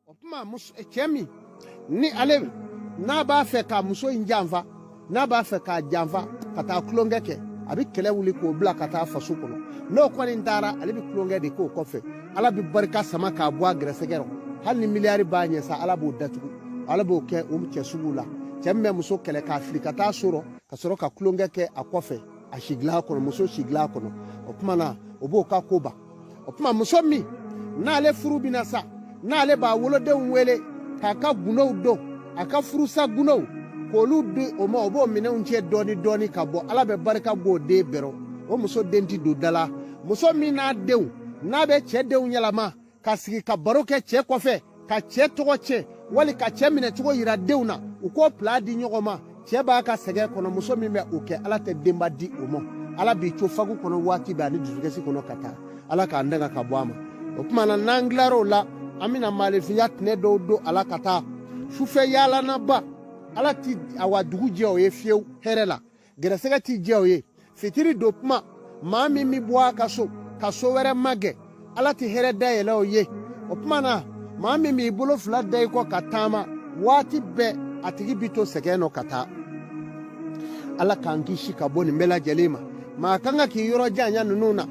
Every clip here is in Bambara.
O tuma cɛ min ni ale n'a b'a fɛ ka muso in janfa, n'a b'a fɛ k'a janfa ka taa tulonkɛ kɛ, a bɛ kɛlɛ wuli k'o bila ka taa faso kɔnɔ. N'o kɔni taara, ale bɛ tulonkɛ de k'o kɔfɛ. Ala bɛ barika sama k'a bɔ a gɛrɛsɛgɛ rɔ. Hali ni miliyari b'a ɲɛ sa, Ala b'o datugu. Ala b'o kɛ o cɛ sugu la. Cɛ min bɛ muso kɛlɛ k'a fili ka taa so rɔ, ka sɔrɔ ka tulonkɛ kɛ a kɔfɛ, a sigilan kɔnɔ, muso sigilan kɔnɔ, o tuma na o b'o ka ko ban. O tuma muso min n'ale furu bɛna sa, n'ale b'a wolodenw wele k'a ka gundow don, a ka furusa gundow k'olu di o ma, o b'o minɛnw cɛ dɔɔni dɔɔni ka bɔ. Ala bɛ barika b'o den bɛrɛ. O muso den ti don da la. Muso min n'a denw n'a bɛ cɛ denw yɛlɛma ka sigi ka baro kɛ cɛ kɔfɛ, ka cɛ tɔgɔ tiɲɛ wali ka cɛ minɛcogo yira denw na, u k'o pila di ɲɔgɔn ma, cɛ b'a ka sɛgɛn kɔnɔ, muso min bɛ o kɛ, Ala tɛ denba di o ma. Ala b'i to fagu kɔnɔ waati bɛɛ ani dusukasi kɔnɔ ka taa. Ala k'an danga ka bɔ a ma. O tuma na, n'an tilar'o la, an bɛna maalefinya tɛnɛ dɔw don a la ka taa sufɛ yaalanaba. Ala ti awa dugu jɛ o ye fiyewu hɛrɛ la, gɛrɛsɛgɛ ti jɛ o ye. Fitiri don kuma, maa min bɛ bɔ a ka so ka so wɛrɛ magɛn, Ala tɛ hɛrɛ dayɛlɛ o ye. O tuma na, maa min b'i bolo fila da i kɔ ka taama waati bɛɛ, a tigi bi to sɛgɛn nɔ ka taa. Ala k'an kisi ka bɔ nin bɛɛ lajɛlen ma. Maa kan ka k'i yɔrɔ janya ninnu na.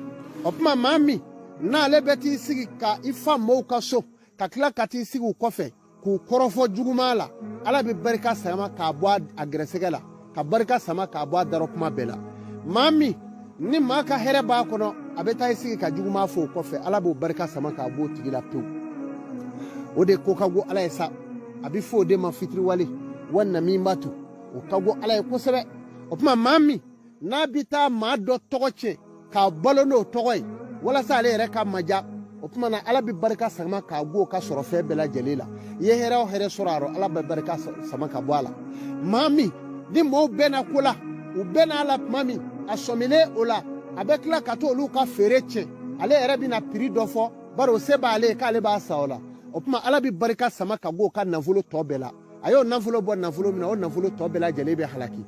O tuma, maa min n'ale bɛ t'i sigi ka i fa mɔɔw ka so, ka tila ka t'i sigi u kɔfɛ k'u kɔrɔfɔ juguman la, Ala bɛ barika sama k'a bɔ a gɛrɛsɛgɛ la, ka barika sama k'a bɔ a darɔ kuma bɛɛ la. Maa min ni maa ka hɛrɛ b'a kɔnɔ, a bɛ taa i sigi ka juguman fɔ o kɔfɛ, Ala b'o barika sama k'a bɔ o tigi la pewu. O de ko ka go Ala ye sa. A bɛ fɔ o de ma fitiriwale wa namimatu. O ka go Ala ye kosɛbɛ. O tuma, maa min n'a bɛ taa maa dɔ tɔgɔ tiɲɛ k'a balo n'o tɔgɔ ye walasa ale yɛrɛ ka maja, o tuma na Ala bɛ barika sama k'a bɔ o ka sɔrɔ fɛn bɛɛ lajɛlen la. I ye hɛrɛ o hɛrɛ sɔrɔ a rɔ, Ala bɛ barika sama ka bɔ a la. Maa min ni mɔɔw bɛnna ko la, u bɛnna a la tuma min, a sɔmilen o la, a bɛ tila ka t'olu ka feere tiɲɛ, ale yɛrɛ bɛna piri dɔ fɔ, bari o se b'ale ye k'ale b'a san o la. O tuma, Ala bɛ barika sama ka bɔ o ka nafolo tɔ bɛɛ la. A y'o nafolo bɔ nafolo min na, o nafolo tɔ bɛɛ lajɛlen bɛ halaki.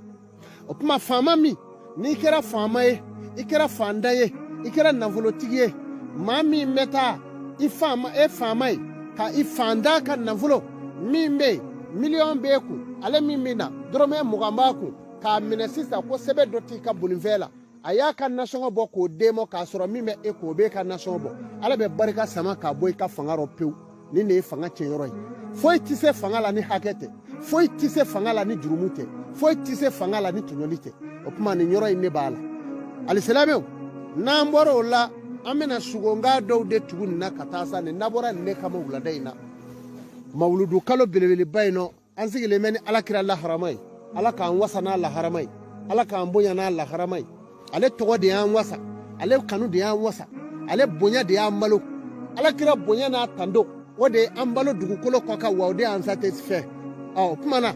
O tuma, faama min n'i kɛra faama ye, i kɛra faantan ye, i kɛra nafolotigi ye, maa min bɛ taa i faama, e faama ye, ka i faantan ka nafolo min bɛ yen, miliyɔn b'e kun, ale min bɛ na dɔrɔmɛ 20 b'a kun, k'a minɛ sisan ko sɛbɛn dɔ t'i ka bolifɛn la, a y'a ka nasɔngɔ bɔ k'o d'e ma, k'a sɔrɔ min bɛ e kun, o b'e ka nasɔngɔ bɔ, Ala bɛ barika sama k'a bɔ i ka fanga rɔ pewu. Nin de ye fanga tiɲɛyɔrɔ ye. Foyi tɛ se fanga la ni hakɛ tɛ, foyi tɛ se fanga la ni jurumu tɛ, foyi tɛ se fanga la ni tɔɲɔli tɛ. O tuma, nin yɔrɔ in ne b'a la. Alisilamɛw, n'an bɔra o la, an bɛna sugonkan dɔw de tugu nin na ka taa sa. Nin dabɔra nin de kama wulada in na, mawuludu kalo belebeleba in nɔ. An sigilen bɛ ni Ala kira laharama ye. Ala k'an wasa n'a laharama ye, Ala k'an bonya n'a laharama ye. Ale tɔgɔ de y'an wasa, ale kanu de y'an wasa, ale bonya de y'an balo. Ala kira bonya n'a tando, o de ye an balo dugukolo kɔ kan, wa o de y'an satisfait. Ɔ o tuma na,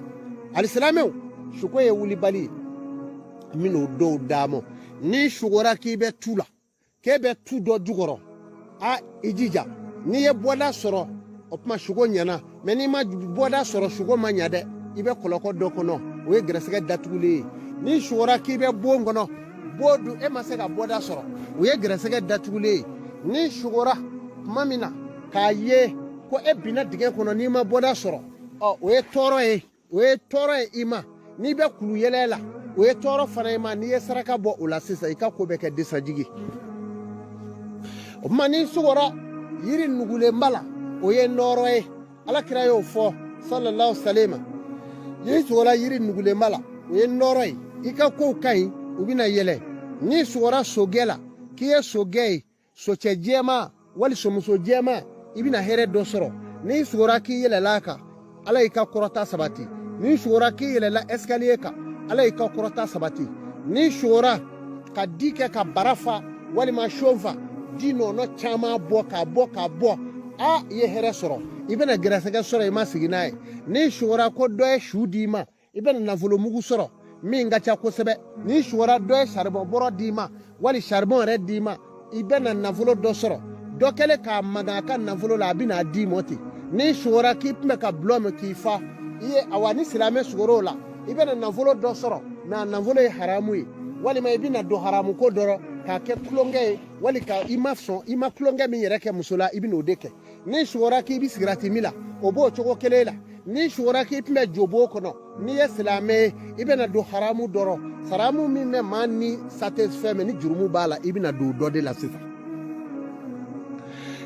alisilamɛw, suko ye wulibali ye. N bɛn'o dɔw d'a ma. N'i sugora k'i bɛ tu la, k'e bɛ tu dɔ jukɔrɔ, a i jija n'i ye bɔda sɔrɔ, o tuma sugo ɲɛna. Mɛ n'i ma bɔda sɔrɔ, sugo ma ɲa dɛ, i bɛ kɔlɔkɔ dɔ kɔnɔ, o ye gɛrɛsɛgɛ datugulen ye. N'i sugora k'i bɛ bon kɔnɔ, bon dun e ma se ka bɔda sɔrɔ, o ye gɛrɛsɛgɛ datugulen ye. N'i sugora tuma min na k'a ye ko e binna dingɛ kɔnɔ, n'i ma bɔda sɔrɔ, ɔ o ye tɔɔrɔ ye, o ye tɔɔrɔ ye i ma. N'i bɛ kulu yɛlɛ la, o ye tɔɔrɔ fana i ma. N'i ye saraka bɔ o la sisan, i ka ko bɛ kɛ desajigi. O tuma, n'i sugora yiri nugulenba la, o ye nɔɔrɔ ye. Ala kira y'o fɔ, sallallahu salema. N'i sugora yiri nugulenba la, o ye nɔɔrɔ ye, i ka kow ka ɲi, u bɛna yɛlɛ. N'i sugora sogɛ la, k'i ye sogɛ ye, socɛ jɛman wali somuso jɛman, i bɛna hɛrɛ dɔ sɔrɔ. N'i sugora k'i yɛlɛla a kan, Ala y'i ka kɔrɔta sabati. N'i sugora k'i yɛlɛla escalier kan, Ala y'i ka kɔrɔta sabati. N'i sugora ka di kɛ ka bara fa walima son fa, di nɔnɔ caman bɔ k'a bɔ k'a bɔ, a i ye hɛrɛ sɔrɔ, i bɛna gɛrɛsɛgɛ sɔrɔ i ma sigi n'a ye. N'i sugora ko dɔ ye su d'i ma, i bɛna nafolo mugu sɔrɔ min ka ca kosɛbɛ. N'i sugora dɔ ye saribɔn bɔrɔ d'i ma wali saribɔn yɛrɛ d'i ma, i bɛna nafolo dɔ sɔrɔ. Dɔ kɛlen k'a maga a ka nafolo la, a bɛna a d'i ma ten. N'i sugora k'i tun bɛ ka dɔlɔ min k'i fa i ye, awa ni silamɛ sugor'o la, i bɛna nafolo dɔ sɔrɔ, mɛ a nafolo ye haramu ye, walima i bɛna don haramu ko dɔ rɔ k'a kɛ tulonkɛ ye, wali ka i ma sɔn, i ma tulonkɛ min yɛrɛ kɛ muso la, i bɛn'o de kɛ. N'i sugora k'i bɛ sigirati min la, O b'o cogo kelen la. N'i sugora k'i tun bɛ jobo kɔnɔ, n'i ye silamɛ ye, i bɛna don haramu dɔ rɔ, haramu min bɛ maa ni satisfait, mais ni jurumu b'a la, i bɛna don o dɔ de la sisan.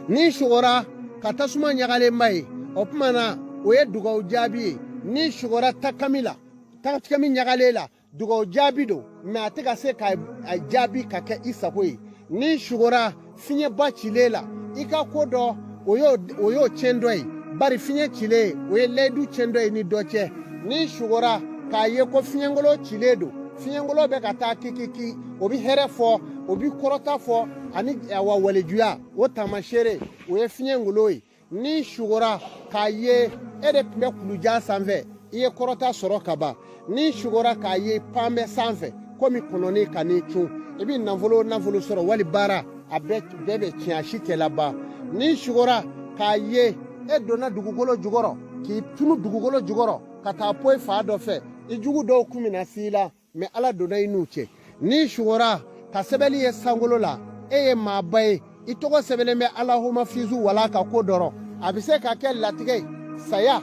N'i sugora ka tasuma ɲagalenba ye, o tuma na o ye dugawu jaabi ye. N'i sugora takami la, takami ɲagalen la, dugawu jaabi don, mais a tɛ ka se ka a jaabi ka kɛ i sago ye. N'i sugora fiɲɛba cilen la, i ka ko dɔ, o y'o tiɲɛ dɔ ye, bari fiɲɛ cilen, o ye layidu tiɲɛ dɔ ye ni dɔ cɛ. N'i sugora k'a ye ko fiɲɛngolo cilen don, fiɲɛngolo bɛ ka taa kikiki, o bɛ hɛrɛ fɔ, o bɛ kɔrɔta fɔ, ani awa walejuya, o taamasere o ye fiɲɛngolo ye. N'i sugora k'a ye e de tun bɛ kulujan sanfɛ, i ye kɔrɔta sɔrɔ ka ban. N'i sugora k'a ye pan bɛ sanfɛ komi kɔnɔni ka n'i cun, i bɛ nafolo nafolo sɔrɔ wali baara, a bɛɛ bɛ tiɲɛ, a si tɛ laban. N'i sugora k'a ye e donna dugukolo jukɔrɔ, k'i tunu dugukolo jukɔrɔ ka taa poyi fa dɔ fɛ, i jugu dɔw kun bɛna s'i la, mais Ala donna i n'u cɛ. N'i sugora ka sɛbɛnni ye sankolo la, e ye maaba ye, i tɔgɔ sɛbɛnlen bɛ alahuma fizu wala ka ko dɔrɔn, a bɛ se ka kɛ latigɛ ye, saya,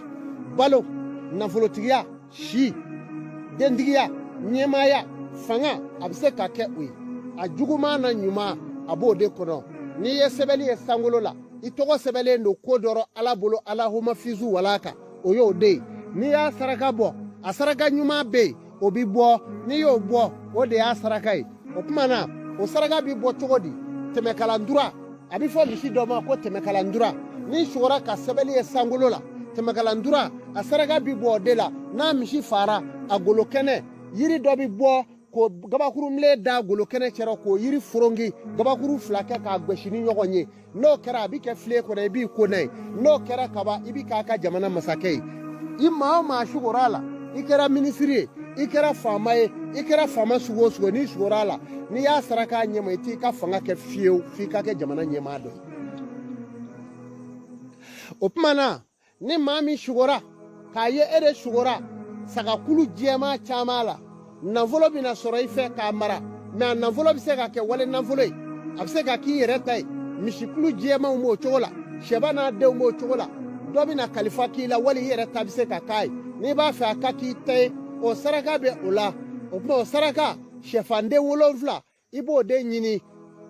balo, nafolotigiya, si, dentigiya, ɲɛmaaya, fanga, a bɛ se ka kɛ o ye. A juguman na ɲuman, a b'o de kɔnɔ. N'i ye sɛbɛnni ye sankolo la, i tɔgɔ sɛbɛnlen don ko dɔrɔn Ala bolo alahuma fizu wala kan, o y'o de ye. N'i y'a saraka bɔ, a saraka ɲuman bɛ yen, o bi bɔ. N'i y'o bɔ, o de y'a saraka ye. O tuma na, o saraka bi bɔ cogo di? Tɛmɛkalandura, a bɛ fɔ misi dɔ ma ko tɛmɛkalandura. N'i sugora ka sɛbɛnni ye sankolo la, tɛmɛkalandura, a saraka bi bɔ o de la. N'a misi fara, a golo kɛnɛ, yiri dɔ bi bɔ k'o gabakuru milen da golo kɛnɛ cɛrɔ, k'o yiri forongi gabakuru fila kɛ k'a gosi ni ɲɔgɔn ye. N'o kɛra, a bɛ kɛ filen kɔnɔ, i b'i ko n'a ye. N'o kɛra kaban, i bɛ k'a ka jamana masakɛ ye. I maa o maa sugora a la, i kɛra minisiri ye, i kɛra faama ye, i kɛra faama sugu o sugu, n'i sugora a la, n'i y'a saraka a ɲɛma, i t'i ka fanga kɛ fiyewu f'i ka kɛ jamana ɲɛmaa dɔ ye. O tuma na, ni maa min sugora k'a ye e de sugora sagakulu jɛman caman la, nafolo bɛna sɔrɔ i fɛ k'a mara, mais a nafolo bɛ se ka kɛ wale nafolo ye, a bɛ se ka k'i yɛrɛ ta ye. Misikulu jɛmanw b'o cogo la, sɛba n'a denw b'o cogo la. Dɔ bɛna kalifa k'i la, wali i yɛrɛ ta bɛ se ka k'a ye. N'i b'a fɛ a ka k'i ta ye, o saraka bɛ o la. O tuma, o saraka, sɛfanden 7, i b'o de ɲini,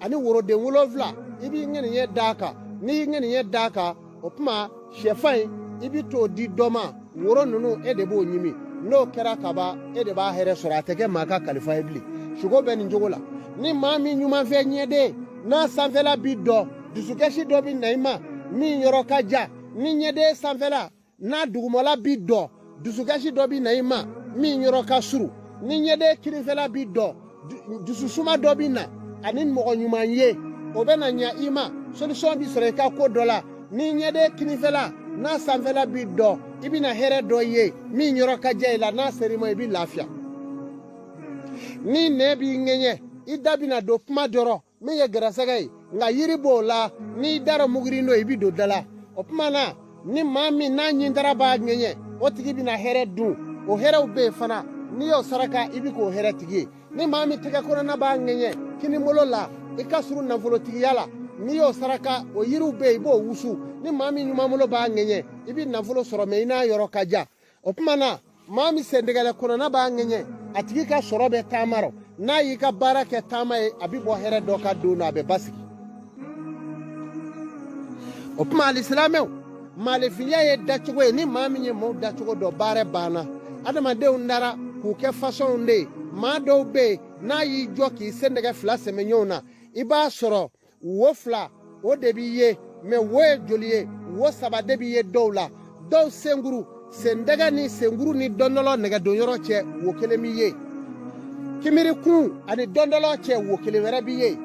ani woroden 7, i b'i ŋaniɲɛ d'a kan. N'i y'i ŋaniɲɛ d'a kan, o tuma sɛfan in, i bɛ t'o di dɔ ma, woro ninnu, e de b'o ɲimi. N'o kɛra kaban, e de b'a hɛrɛ sɔrɔ, a tɛ kɛ maa ka kalifa ye bilen. Sugo bɛ nin cogo la. Ni maa min ɲumanfɛ ɲɛden n'a sanfɛla bi dɔn, dusukasi dɔ bɛ na i ma min yɔrɔ ka jan. Ni ɲɛden sanfɛla n'a dugumala bi dɔn, dusukasi dɔ bɛ na i ma min yɔrɔ ka surun. Ni ɲɛden kirinfɛla bi dɔn, dususuma dɔ bɛ na ani mɔgɔ ɲuman ye, o bɛ na ɲa i ma, solution bi sɔrɔ i ka ko dɔ la. Ni ɲɛden kininfɛla n'a sanfɛla bi dɔn, i bɛna hɛrɛ dɔ ye min yɔrɔ ka diya i la, n'a ser'i ma, i bɛ lafiya. Ni nɛn b'i ŋɛɲɛ, i da bɛna don kuma dɔrɔn min ye gɛrɛsɛgɛ ye, nka yiri b'o la, n'i dara mugurin don, i bɛ don da la. O tuma na, ni maa min n'a ɲintara b'a ŋɛɲɛ, o tigi bɛna hɛrɛ dun. O hɛrɛw bɛ yen fana, n'i y'o saraka, i bɛ k'o hɛrɛ tigi ye. Ni maa min tɛgɛ kɔnɔna b'a ŋɛɲɛ kinibolo la, i ka surun nafolotigiya la, n'i y'o saraka, o yiriw bɛ yen, i b'o wusu. Ni maa min ɲumanbolo b'a ŋɛɲɛ, i bɛ nafolo sɔrɔ, mais i n'a yɔrɔ ka jan. O tuma na, maa min sentigɛlɛ kɔnɔna b'a ŋɛɲɛ, a tigi ka sɔrɔ bɛ taama rɔ. N'a y'i ka baara kɛ taama ye, a bɛ bɔ hɛrɛ dɔ ka don na, a bɛ basigi. O tuma, alisilamɛw, maalefinya ye dacogo ye. Ni maa min ye maaw dacogo dɔn, baara banna. Adamadenw dara k'u kɛ fasɔnw de ye. Maa dɔw bɛ yen, n'a y'i jɔ k'i sendɛgɛ fila sɛmɛ ɲɔgɔn na, i b'a sɔrɔ wo fila o de b'i ye, mais wo ye joli ye? Wo saba de b'i ye dɔw la. Dɔw senkuru, sendɛgɛ ni senkuru ni dɔndɔlɔ nɛgɛdonyɔrɔ cɛ, wo kelen b'i ye. Kimirikun ani dɔndɔlɔ cɛ, wo kelen wɛrɛ b'i ye.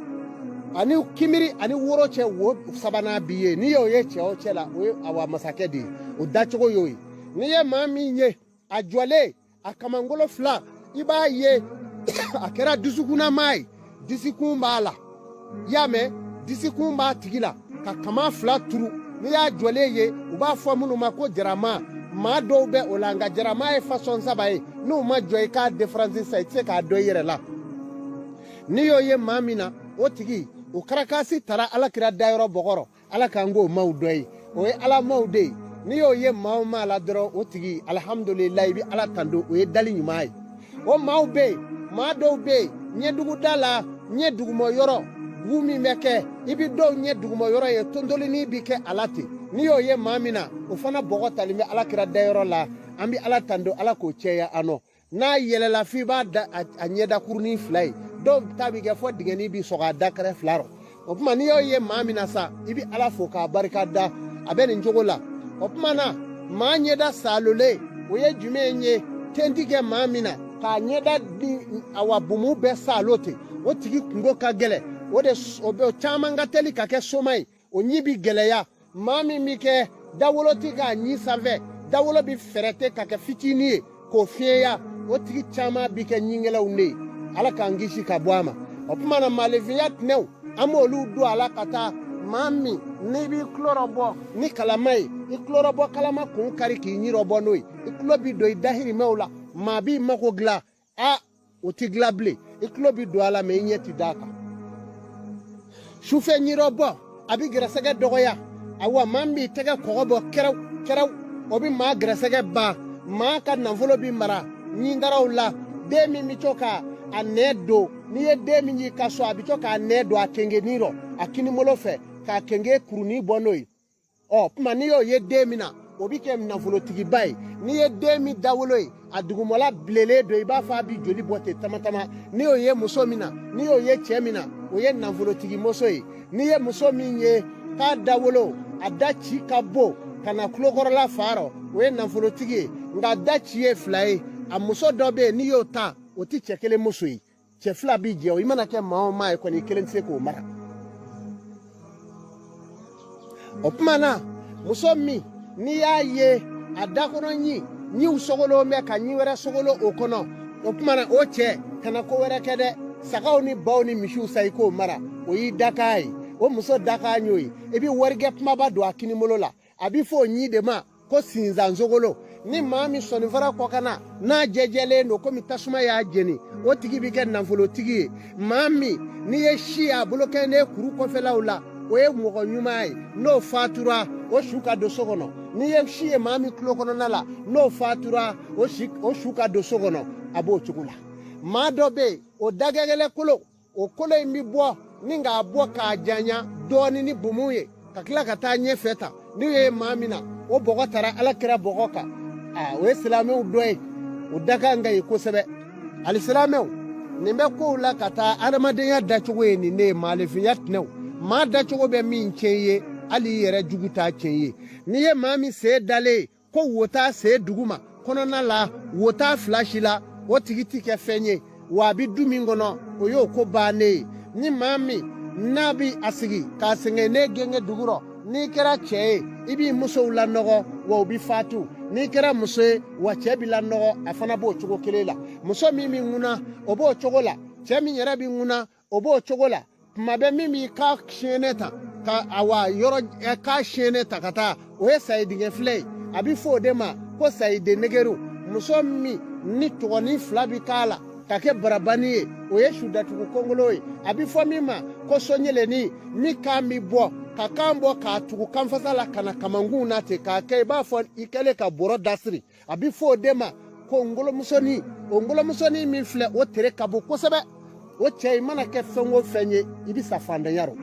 Ani kimiri ani woro cɛ, wo sabanan b'i ye. N'i y'o ye cɛ o cɛ la, o ye awa masakɛ de ye. O dacogo y'o ye. N'i ye maa min ye a jɔlen, a kamangolo fila, i b'a ye a kɛra dusukunnama ye, disikun b'a la, i y'a mɛn, disikun b'a tigi la ka kaman fila turu. N'i y'a jɔlen ye, u b'a fɔ minnu ma ko jarama. Maa dɔw bɛ o la, nka jarama ye fasɔn saba ye. N'u ma jɔ i k'a différence sa, i tɛ se k'a dɔn i yɛrɛ la. N'i y'o ye maa min na, o tigi o karakasi tara Ala kira dayɔrɔ bɔgɔrɔ. Ala k'an k'o maaw dɔ ye. O ye Ala maaw de ye. N'i y'o ye maa o maa la dɔrɔn, o tigi, alihamudulilayi, i bɛ Ala tando, o ye dali ɲuman ye. O maaw bɛ yen, maa dɔw bɛ yen, ɲɛduguda la, ɲɛ duguma yɔrɔ bu min bɛ kɛ, i bɛ dɔw ɲɛ duguma yɔrɔ ye, tontolinin bɛ kɛ a la ten. N'i y'o ye maa min na, o fana bɔgɔ talen bɛ Ala kira dayɔrɔ la. An bɛ Ala tando, Ala k'o cɛya an nɔ. N'a yɛlɛla f'i b'a da a ɲɛda kurunin fila ye, dɔw ta bɛ kɛ fɔ dingɛnin bɛ sɔgɔ a da kɛrɛ fila rɔ. O tuma n'i y'o ye maa min na sa, i bɛ Ala fo k'a barika da, a bɛ nin cogo la. O tuma na, maa ɲɛda saalolen, o ye jumɛn ye? Ten ti kɛ maa min na k'a ɲɛda di, awa, bumu bɛɛ saalo ten, o tigi kunko ka gɛlɛn. O de o bɛ caman ka teli ka kɛ soma ye, o ɲi bi gɛlɛya. Maa min bi kɛ dawolo ti k'a ɲi sanfɛ, dawolo bi fɛrɛte ka kɛ fitinin ye k'o fiɲɛya, o tigi caman bi kɛ ɲingɛlɛw de ye. Ala k'an kisi ka bɔ a ma. O tuma na, maalefinya tɛnɛw, an b'olu don a la ka taa. Maa min n'i b'i tulo rɔbɔ ni kalama ye, i tulo rɔbɔ kalama kun kari k'i ɲi rɔbɔ n'o ye, i tulo bi don i dahirimɛw la. Maa b'i mago dilan, a o ti dilan bilen. I tulo bi don a la, mɛ i ɲɛ ti d'a kan. Sufɛ ɲirɔbɔ, a bi gɛrɛsɛgɛ dɔgɔya. Awa, maa min b'i tɛgɛ kɔgɔ bɔ kɛrɛw kɛrɛw, o bi maa gɛrɛsɛgɛ ban. Maa ka nafolo bi mara ɲindaraw la. Den min bi to ka a nɛ don, n'i ye den min y'i ka so, a bi to k'a nɛ don a kengenin rɔ a kinibolo fɛ, k'a kenge kurunin bɔ n'o ye. Ɔ tuma, n'i y'o ye den min na, o bɛ kɛ nafolotigiba ye. N'i ye den min dawolo ye, a dugumala bilennen don, i b'a fɔ a bɛ joli bɔ ten tamatama, n'i y'o ye muso min na, n'i y'o ye cɛ min na, o ye nafolotigi muso ye. N'i ye muso min ye k'a dawolo, a da ci ka bon ka na tulokɔrɔla fa rɔ, o ye nafolotigi ye. Nka da ci ye fila ye, a muso dɔ bɛ yen, n'i y'o ta, o tɛ cɛ kelen muso ye, cɛ fila b'i jɛ. O i mana kɛ maa o maa ye kɔni, i kelen tɛ se k'o mara. O tuma na, muso min n'i y'a ye a da kɔnɔ ɲi ɲiw sogolon bɛ ka ɲi wɛrɛ sogolo o kɔnɔ, o tuma na, o cɛ kana ko wɛrɛ kɛ dɛ, sagaw ni baw ni misiw sa, i k'o mara, o y'i dakan ye. O muso dakan y'o ye. I bɛ warikɛ kumaba don a kinibolo la, a bɛ fɔ o ɲi de ma ko sinzan sogolo. Ni maa min sɔninfara kɔkanna n'a jɛjɛlen don komi tasuma y'a jeni, o tigi bɛ kɛ nafolotigi ye. Maa min n'i ye si y'a bolo kɛnɛ kuru kɔfɛlaw la, o ye mɔgɔ ɲuman ye, n'o fatura, o su ka don so kɔnɔ. N'i ye si ye maa min tulo kɔnɔna la, n'o fatura, o su ka don so kɔnɔ. A b'o cogo la. Maa dɔ bɛ yen, o dagɛgɛlɛ kolo, o kolo in bɛ bɔ ni k'a bɔ k'a janya dɔɔni ni bumu ye, ka tila ka taa ɲɛfɛ ta. N'u ye maa min na, o bɔgɔ tara Ala kira bɔgɔ kan. Aa, o ye silamɛw dɔ ye, o dakan ka ɲi kosɛbɛ. Alisilamɛw, nin bɛ kow la ka taa. Adamadenya dacogo ye nin de ye, maalefinya tɛnɛw. Maa dacogo bɛ min tiɲɛ i ye, hali i yɛrɛ jugu t'a tiɲɛ i ye. N'i ye maa min sen dalen ye ko wo t'a sen duguma kɔnɔna la, wo t'a fila si la, o tigi ti kɛ fɛn ye. Wa a bɛ du min kɔnɔ, o y'o ko bannen ye. Ni maa min n'a bɛ a sigi k'a sɛgɛnnen genge dugu rɔ, n'i kɛra cɛ ye, i b'i musow lanɔgɔ, wa u bɛ fatu. N'i kɛra muso ye, wa cɛ b'i lanɔgɔ, a fana b'o cogo kelen la. Muso min bɛ ŋuna, o b'o cogo la. Cɛ min yɛrɛ bɛ ŋuna, o b'o cogo la. Tuma bɛɛ min b'i ka siyɛnɛ ta ka awa yɔrɔ ka siyɛnɛ ta ka taa, o ye sayi dingɛ filɛ ye, a bɛ fɔ o de ma ko sayiden negeru. Muso min ni tɔgɔnin fila bɛ k'a la ka kɛ barabani ye, o ye sudatugu kongolo ye, a bɛ fɔ min ma ko soɲɛlɛni. Min kan bɛ bɔ ka kan bɔ k'a tugu kanfasa la ka na kamankun na ten, k'a kɛ i b'a fɔ i kɛlen ka bɔrɔ dasiri, a bɛ fɔ o de ma ko ngolomusonin. O ngolomusonin min filɛ, o tere ka bon kosɛbɛ. O cɛ, i mana kɛ fɛn o fɛn ye, i bɛ sa fantanya rɔ,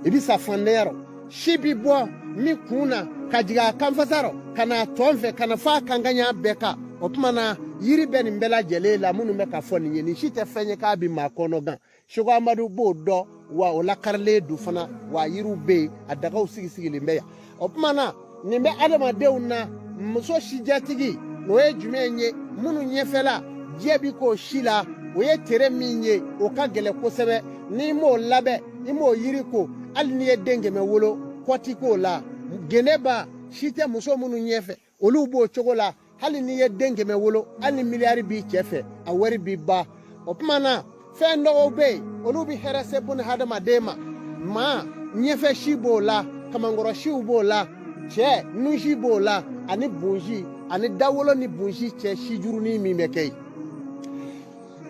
i bɛ sa fantanya rɔ. Si bi bɔ min kun na ka jigin a kanfasa rɔ ka na a tɔn fɛ ka na fɔ a kankaɲa bɛɛ kan. O tuma na, yiri bɛ nin bɛɛ lajɛlen la. Minnu bɛ ka fɔ nin ye, nin si tɛ fɛn ye k'a bɛ maa kɔnɔ gan. Seko Amadu b'o dɔn, wa o lakarilen don fana, wa yiriw bɛ yen, a dagaw sigi sigilen bɛ yan. O tuma na, nin bɛ adamadenw na. Muso sijɛtigi, o ye jumɛn ye? Minnu ɲɛfɛla jɛ bi k'o si la, o ye tere min ye, o ka gɛlɛn kosɛbɛ. N'i m'o labɛn, i m'o yiri ko, hali n'i ye den 100 wolo, kɔ ti k'o la. Geneba si tɛ muso minnu ɲɛfɛ, olu b'o cogo la. Hali n'i ye den 100 wolo, hali ni miliyari b'i cɛ fɛ, a wari b'i ban. O tuma na, fɛn dɔw bɛ yen, olu bɛ hɛrɛ se buna hadamaden ma. Maa ɲɛfɛ si b'o la, kamankɔrɔ siw b'o la, cɛ nunsi b'o la, ani bonsi, ani dawolo ni bonsi cɛ sijurunin min bɛ kɛ yen.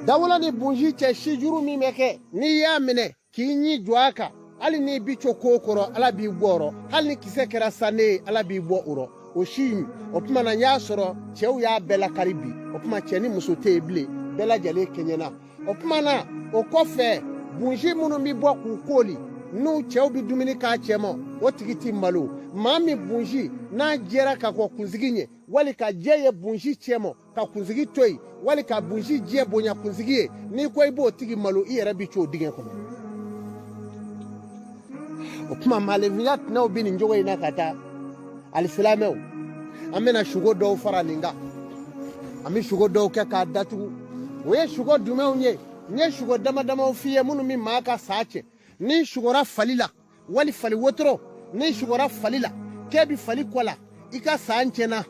Dawolo ni bonsi cɛ sijuru min bɛ kɛ, n'i y'a minɛ k'i ɲi jɔ a kan, Hali n'i bi co ko kɔrɔ, Ala b'i bɔ o rɔ. Hali ni kisɛ kɛra sanne ye, Ala b'i bɔ o rɔ. O si in, o tuma na n y'a sɔrɔ cɛw y'a bɛɛ lakari bi. O tuma cɛ ni muso tɛ yen bilen, bɛɛ lajɛlen kɛɲɛna. O tuma na o kɔfɛ, bunsi minnu bɛ bɔ k'u kooli n'u cɛw bɛ dumuni k'a cɛ ma, o tigi ti malo. Maa min bunsi n'a jɛra ka kɔn kunsigi ɲɛ, wali ka jɛ ye bunsi cɛ ma ka kunsigi to yen, wali ka bunsi jɛ bonya kunsigi ye, n'i ko i b'o tigi malo, i yɛrɛ bɛ co dingɛ kɔnɔ. O tuma maaninfinya tɛnɛw bɛ nin cogo in na ka taa. Alisilamɛw, an bɛna sugo dɔw fara nin kan, an bɛ sugo dɔw kɛ k'a datugu. O ye sugo jumɛnw ye? N ye sugo dama damaw f'i ye minnu bɛ maa ka sa cɛ. N'i sugora fali la, wali fali wotoro, n'i sugora fali la k'e bɛ fali kɔ la, i ka san tiɲɛna,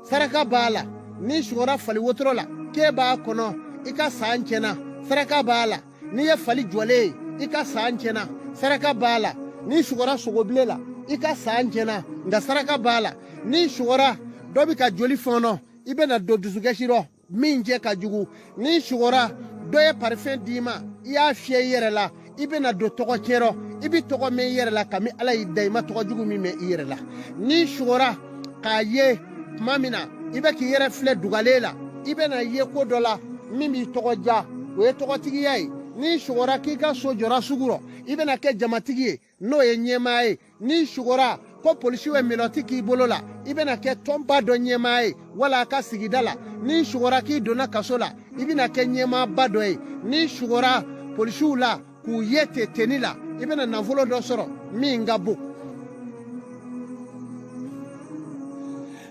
saraka b'a la. N'i sugora fali wotoro la k'e b'a kɔnɔ, i ka san tiɲɛna, saraka b'a la. N'i ye fali jɔlen ye, i ka san tiɲɛna, saraka b'a la. N'i sugora sogobilen la, i ka san tiɲɛna, nka saraka b'a la. N'i sugora dɔ bɛ ka joli fɔɔnɔ, i bɛna don dusukasi rɔ min cɛ ka jugu. N'i sugora dɔ ye parifɛn d'i ma, i y'a fiyɛ i yɛrɛ la, i bɛna don tɔgɔ tiɲɛ rɔ, i bɛ tɔgɔ mɛn i yɛrɛ la kami Ala y'i da i ma tɔgɔ jugu min mɛn i yɛrɛ la. N'i sugora k'a ye tuma min na i bɛ k'i yɛrɛ filɛ dugalen la, i bɛna ye ko dɔ la min b'i tɔgɔ diya, o ye tɔgɔtigiya ye. N'i sugora k'i ka so jɔra sugu rɔ, i bɛna kɛ jamatigi ye, n'o ye ɲɛmaa ye. N'i sugora ko polisiw ye melɔti k'i bolo la, i bɛna kɛ tɔnba dɔ ɲɛmaa ye wala a ka sigida la. N'i sugora k'i donna kaso la, i bɛna kɛ ɲɛmaaba dɔ ye. N'i sugora polisiw la k'u ye ten teni la, i bɛna nafolo dɔ sɔrɔ min ka bon.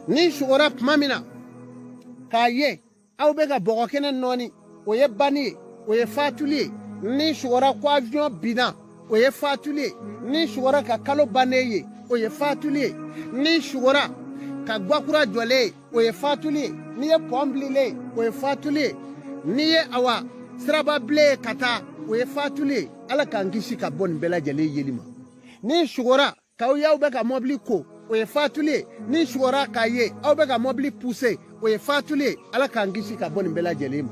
N'i sugora tuma min na k'a ye aw bɛ ka bɔgɔ kɛnɛ nɔɔni, o ye banni ye, o ye fatuli ye. N'i sugora ko avion binna, o ye fatuli ye. N'i sugora ka kalo bannen ye, o ye fatuli ye. N'i sugora ka gwakura jɔlen ye, o ye fatuli ye. N'i ye pɔn bililen ye, o ye fatuli ye. N'i ye awa siraba bilen ye ka taa, o ye fatuli ye. Ala k'an kisi ka bɔ nin bɛɛ lajɛlen yeli ma. N'i sugora k'aw y'aw bɛ ka mɔbili ko, o ye fatuli ye. N'i sugora k'a ye aw bɛ ka mɔbili puse, o ye fatuli ye. Ala k'an kisi ka bɔ nin bɛɛ lajɛlen ma.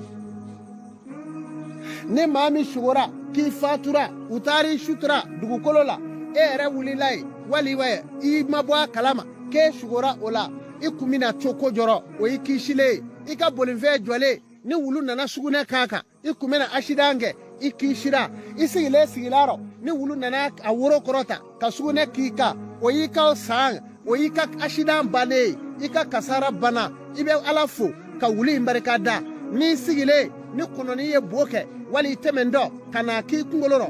Ni maa min sugora k'i fatura, u taara i sutura dugukolo la, e yɛrɛ wulila ye wali i ma bɔ a kalama k'e sugora o la, i kun bɛna to ko jɔrɔ, o y'i kisilen ye. I ka bolifɛn jɔlen, ni wulu nana sugunɛ k'a kan, i kun bɛna asidan kɛ, i kisira. I sigilen sigila rɔ, ni wulu nana a woro kɔrɔta ka sugunɛ k'i kan, o y'i ka san, o y'i ka asidan bannen ye, i ka kasara banna. I bɛ Ala fo ka wulu in barika da. N'i sigilen ni kɔnɔni ye bo kɛ wali i tɛmɛntɔ ka na k'i kunkolo rɔ,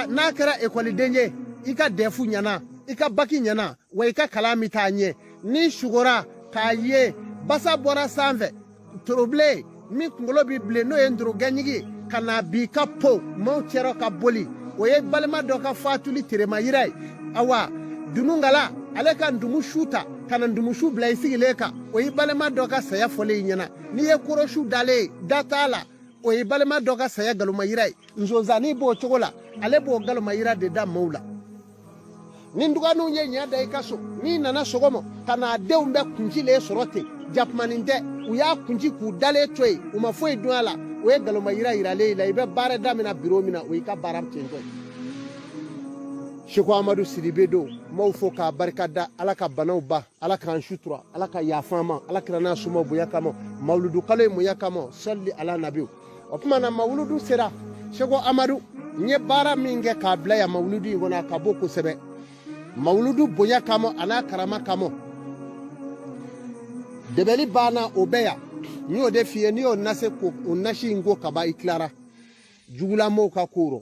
n'a kɛra ekɔliden ye, i ka dɛfu ɲɛna, i ka baki ɲɛna, wa i ka kalan bɛ taa ɲɛ. N'i sugora k'a ye basa bɔra sanfɛ, torobilen min kunkolo bɛ bilen, n'o ye ntorogɛnjigi ye, ka na bi ka po maaw cɛrɔ ka boli, o ye balima dɔ ka fatuli teremayira ye. Awa dunungala ale ka ndumusu ta ka na ndumusu bila i sigilen kan, o ye balima dɔ ka saya fɔlen i ɲɛna. N'i ye korosu dalen ye, da t'a la, o ye balima dɔ ka saya galomayira ye. Nzonzani b'o cogo la, ale b'o galomayira de da maaw la. Ni dɔgɔninw ye ɲɛ da i ka so, n'i nana sɔgɔma ka n'a denw bɛɛ kuncilen sɔrɔ ten, jakumanin tɛ, u y'a kunci k'u dalen to yen, u ma foyi dun a la, o ye galomayira yiralen i la. I bɛ baara daminɛ biro min na, o y'i ka baara tentɔ ye. Seko Amadu Sidibe don, n b'aw fo k'a barika da. Ala ka banaw ban, Ala k'an sutura, Ala ka yafa an ma, Ala kira n'a suma bonya kama, mawuludu kalo in bonya kama, sɔli ala nabiw. O tuma na mawuludu sera. Seko Amadu, n ye baara min kɛ k'a bila yan mawuludu in kɔnɔ, a ka bon kosɛbɛ. Mawuludu bonya kama a n'a karama kama, dɛbɛli banna, o bɛ yan. N y'o de f'i ye, n'i y'o nase ko o nasi in ko kaban, i tilara jugulamow ka ko rɔ.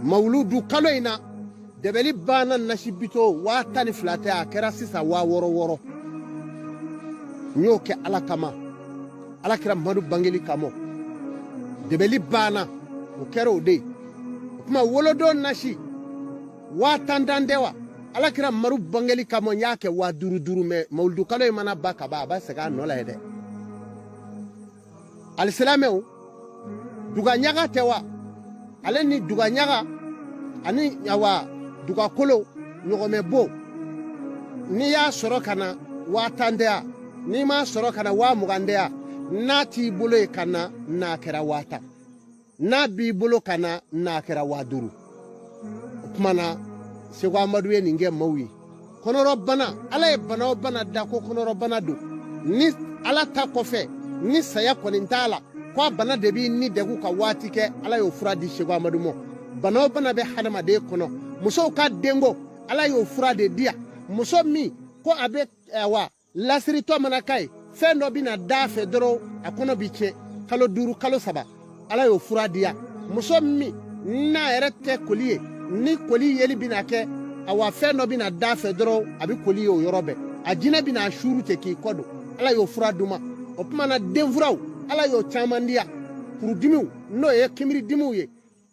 Mawuludu kalo in na, dɛbɛli banna nasi bito 12,000 tɛ, a kɛra sisan 6000 60. N y'o kɛ Ala kama, Ala kira Mamadu bangeli kama. Dɛbɛli banna, o kɛra o de ye. O tuma wolodon nasi 10,000 tan tɛ wa? Ala kira Mamadu bangeli kama, n y'a kɛ 5000 50. Mɛ mawuludu kalo in mana ban ka ban, a b'a segin a nɔ la ye dɛ. Alisilamɛw, dugaɲaga tɛ wa? Ale ni dugaɲaga ani awa dugakolo ɲɔgɔmɛ bo, n'i y'a sɔrɔ ka na 10,000 tɛ ya? N'i m'a sɔrɔ ka na 20,000 tɛ ya? N'a t'i bolo ye ka na, n'a kɛra 10,000. N'a b'i bolo ka na, n'a kɛra 5000. tuma na Seko Amadu ye nin kɛ maaw ye. Kɔnɔrɔbana, Ala ye bana o bana da ko kɔnɔrɔbana don, ni Ala ta kɔfɛ ni saya kɔni t'a la, ko a bana de b'i ni degun ka waati kɛ, Ala y'o fura di Seko Amadu ma. Bana o bana bɛ hadamaden kɔnɔ, musow ka denko, Ala y'o fura de di yan. Muso min ko a bɛ awa lasiritɔ mana k'a ye, fɛn dɔ bɛna da a fɛ dɔrɔn a kɔnɔ bi tiɲɛ kalo 5, kalo 3, Ala y'o fura di yan. Muso min n'a yɛrɛ tɛ koli ye, ni koli yeli bɛna kɛ, awa fɛn dɔ bɛna da a fɛ dɔrɔn a bɛ koli ye o yɔrɔ bɛɛ, a jinɛ bɛna a suuru ten k'i kɔ don, Ala y'o fura d'u ma. O tuma na denfuraw, Ala y'o caman di yan. Kurudimiw, n'o ye kinbiridimiw ye,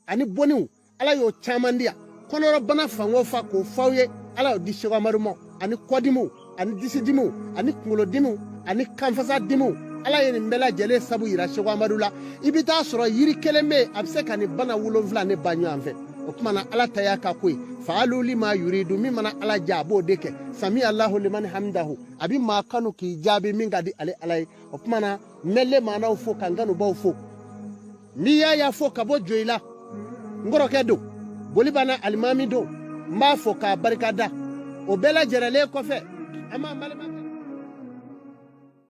ani boniw, Ala y'o caman di yan. Kɔnɔrɔbana fan o fan k'o f'aw ye, Ala y'o di Seko Amadu ma, ani kɔdimiw, ani disidimiw, ani kunkolodimiw, ani kanfasadimiw. Ala ye nin bɛɛ lajɛlen sabu yira Seko Amadu la. I bɛ taa sɔrɔ yiri kelen bɛ yen, a bɛ se ka nin bana 7 ne ba ɲɔgɔn fɛ. O tuma na Ala ta y'a ka ko ye, faalu lima yuridu, min mana Ala ja a b'o de kɛ. Sami Alahu liman hamidahu, a bɛ maa kanu k'i jaabi min ka di ale Ala ye. O tuma na n bɛ le maanaw fo ka n kanubaw fo. N'i y'a y'a fo ka bɔ Joyila, n kɔrɔkɛ don, Bolibana alimami don, n b'a fo k'a barika da. O bɛɛ lajɛrɛlen kɔfɛ, an b'an balimakɛ